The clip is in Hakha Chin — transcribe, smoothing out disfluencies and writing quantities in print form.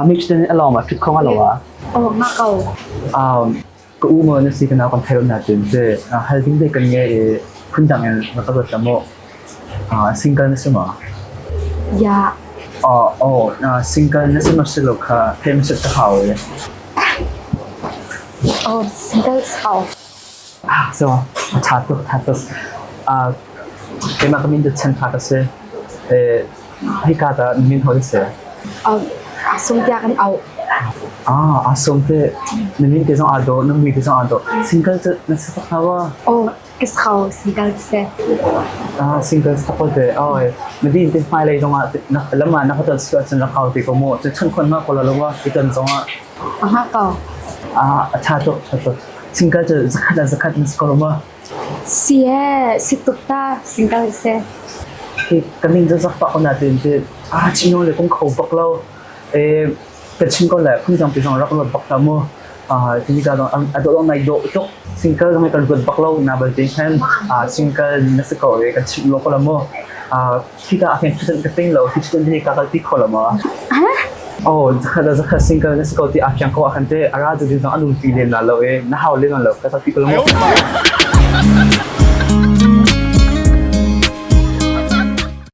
Michigan a lawng ma fit kho nga lo ah? Oh, nga ko. Ka u maw na si ka nau kan thei lo na tin te hal ding te kan nge i phundang in na ka ruat la maw? Single na si ma? Ya. Oh, oh, single na si ma si lo kha them se ta hau e. Oh, single sao. Ah, so, tha tuk, tha tuk. Keimah ka min cu Chan Tha ka si. Hika ta min ho si? Asung tiah kan auh. Ah, asung te na min te zong aa dawh, na mui te zong aa dawh. Single cu na si tak hna wa? Oh, ka si kho, single ka si. Ah, single si tak te. Oi, na din te hmailei zong ah na lam ah na ka ton si ahcun rak au te ko mu. Cu chun khon ma ko la lo wa, i ton zong ah. A ko. Ah, a tha tuk, tha tuk. Single cu zakhat ah zakhat na si ko lo ma? Si ee, si tuk ta, single si. Hi ka ning cu zak pah ko na tin ti ah chino le kong kho bak lo e ka chim ko le phun dang pi zong rak ruat bak ta mu ah tini ka dong a do nai do tuk single zong kan ruat bak lo na bal tin khan ah single na si ko e kan chim lo ko la mu ah khi ka khen thutan ka ting lo khi thutan hi ka kal ti kho la ma oh zakhat zakhat single na si ko ti a fiang ko a kan te ara ju din zong anum ti lem na lo e na hau lem lo ka ti ko la mu.